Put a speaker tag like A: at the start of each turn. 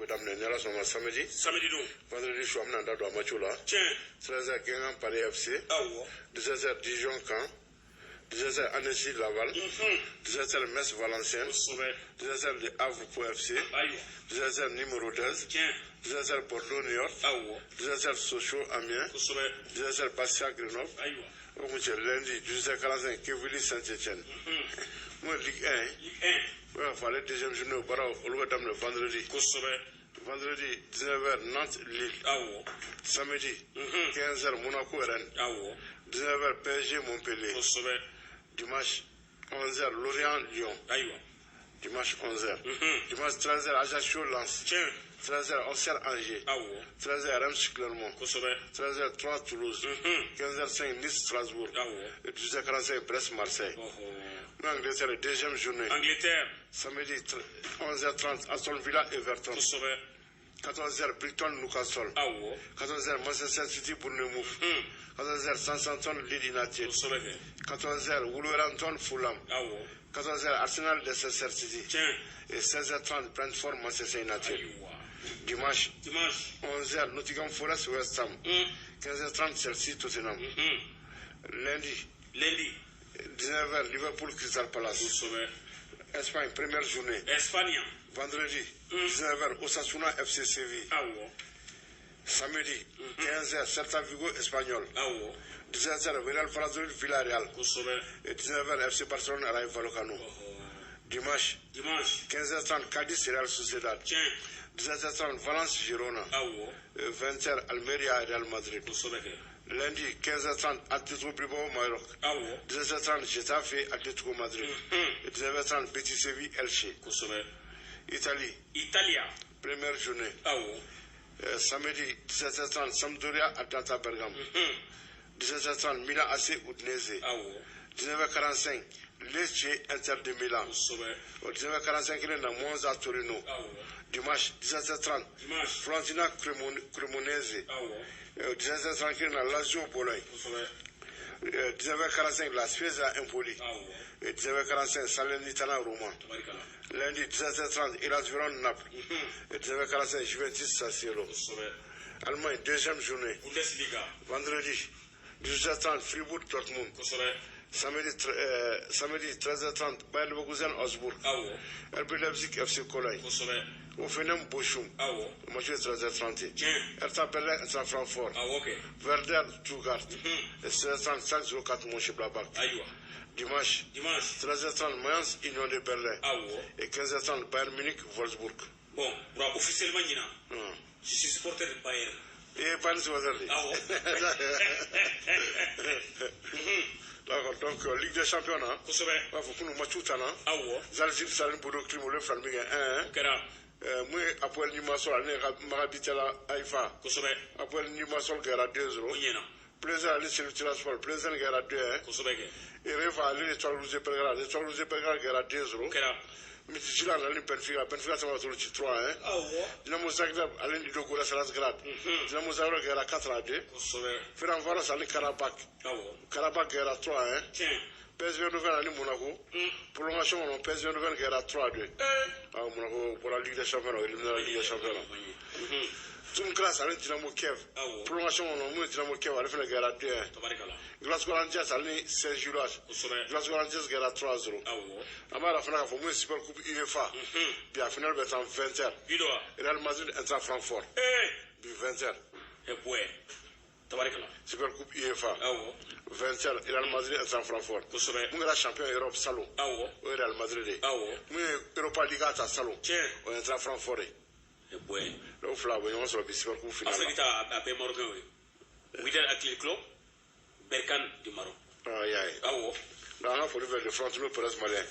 A: bɛ daminɛ ni Ala sɔnna ma samedi.
B: Samedi don.
A: Vendredi su, an bɛna an da don a match la. 13h, Guingamp Paris FC. 17h, Dijon Caen. 17h, Annecy Laval. 17h, Metz Valenciennes. 17h, Le Havre Pau FC. 17h, Nîmes Rodez. 17h, Bordeaux Niort. 17h, Sochaux Amiens. 17h, Bastia Grenoble. O kun cɛ lundi, 18h45, Quevilly Saint-Étienne. Mun ye Ligue 1 ye?
B: Ligue 1.
A: O y'a fɔ ale deuxième journée, o baaraw olu bɛ daminɛ vendredi. Vendredi, 19h, Nantes Lille. Samedi, 15h, Monaco Rennes. 19h, PSG Montpellier. Dimanche, 11h, Lorient Lyon. Dimanche, 11h. Dimanche, 13h, Ajaccio Lens. 13h, Auxerre Angers. 13h, Reims Clermont. 13h, 3 Toulouse. 15h05, Nice Strasbourg. Et 18h45, Brest Marseille. Angleterre, deuxième journée.
B: Angleterre.
A: Samedi, 11h30, Aston Villa Everton. 14h, Brighton Newcastle. 14h, Manchester City Bournemouth. 14h, Southampton Leeds United. 14h, Wolverhampton Fulham. 14h, Arsenal Leicester City. Et 16h30, Brentford Manchester United. Dimanche,
B: Dimanche.
A: 11h, Nottingham Forest West Ham. 15h30, Chelsea Tottenham. Lundi,
B: Lundi.
A: 19h, Liverpool Crystal Palace. Espagne, première journée.
B: Espagne.
A: Vendredi, 19h, Osasuna FC Séville. Samedi, 15h, Celta Vigo Espanyol. 17h, Real Valladolid Villarreal. Et 19h, FC Barcelone Rayo Vallecano. Dimanche,
B: Dimanche.
A: 15h30, Cadiz Real Sociedad. 17h30, Valence Girona. 20h, Almeria Real Madrid. Lundi, 15h30, Atlético Bilbao Mallorca. 17h30, Getafe Atlético Madrid. Et 19h30, Betis Séville Elche. Italie.
B: Italia.
A: Première journée. Samedi, 17h30, Sampdoria Atalanta Bergame. 17h30, Milan AC Udinese. 19h45, Lecce Inter de Milan. 19h45 kelen na, Monza Torino. Dimanche, 17h30,
B: Dimanche.
A: Fiorentina Cremonese. 17h30 kelen na, Lazio Bologne. 19h45, La Spezia Empoli. Et 19h45, Salernitana Roma. Lundi, 17h30, Hellas Verona Naples. Et 19h45, Juventus Sassuolo. Allemagne, deuxième journée.
B: Bundesliga.
A: Vendredi, 18h30, Fribourg Dortmund. Samedi, 13h30, Bayer Leverkusen Augsburg. RB Leipzig FC Cologne. Hoffenheim Bochum. Le match est 13h30. Hertha Berlin Eintracht Francfort. Werder Stuttgart. Et 16h30, Schalke 04 Mönchengladbach. Dimanche,
B: Dimanche.
A: 13h30, Mayence Union de Berlin. Et 15h30, Bayern Munich Wolfsburg.
B: Bon, bra, officiellement ɲinan, je suis supporter de Bayern.
A: Et Bayern supporter de.
B: Awɔ.
A: D'accord, donc Ligue des Champions, hein. U b'a fɔ kunun match tanna. Zalgiris ani Bodo Glimt, olu ye fila min kɛ 1-1.
B: O kɛra.
A: Mun ye Apoel Limassol ale ka Maccabi Tel Haïfa. Apoel Limassol kɛra 2-0.
B: O ɲɛna.
A: Plzen ale Sheriff Tiraspol, Plzen kɛra 2-1.
B: Kosɛbɛ kɛ.
A: Erevan ale ni Étoile Rouge Belgrade, Étoile Rouge Belgrade kɛra 2-0.
B: O kɛra.
A: Midtjylland ale ni Benfica, Benfica sama ka ci 3-1. Dinamo Zagreb ale ni Ludogorets Razgrad. Dinamo Zagreb kɛra 4-2. Ferencvaros ale Karabakh. Karabakh kɛra 3-1. PSV Eindhoven ani Monaco. Prolongation kɔnɔ, PSV Eindhoven kɛra 3-2. Ah, Monaco bɔra Ligue des Champions, o éliminé la Ligue des Champions. Sturm Graz ale Dynamo Kiev. Prolongation kɔnɔ, mun ye Dynamo Kiev, ale fana kɛra 2-1. Glasgow Rangers ale ni Saint-Gilloise. Glasgow Rangers kɛra 3-0. An b'a yira fana k'a fɔ mun ye Super Coupe UEFA. Bi a finale bɛ taa 20h.
B: Bi don wa?
A: Real Madrid Eintracht Francfort. Bi 20h.
B: Bɔɛ. Tabarikala.
A: Super Coupe UEFA. 20h, Real Madrid Eintracht Francfort. Mun kɛra champion Europe salon? O ye Real Madrid de ye. Mun ye Europa League ta salon? O ye Eintracht Francfort ye.
B: Bɔɛ.
A: Donc fila u bɛ ɲɔgɔn sɔrɔ bi Super Coupe finale la.
B: Afrique ta a bɛɛ Marocain ye. Wydad Athletic Club, Berkane du Maroc.
A: Ah, i y'a ye. Donc an ka foli bɛ le Florentino Perez malien.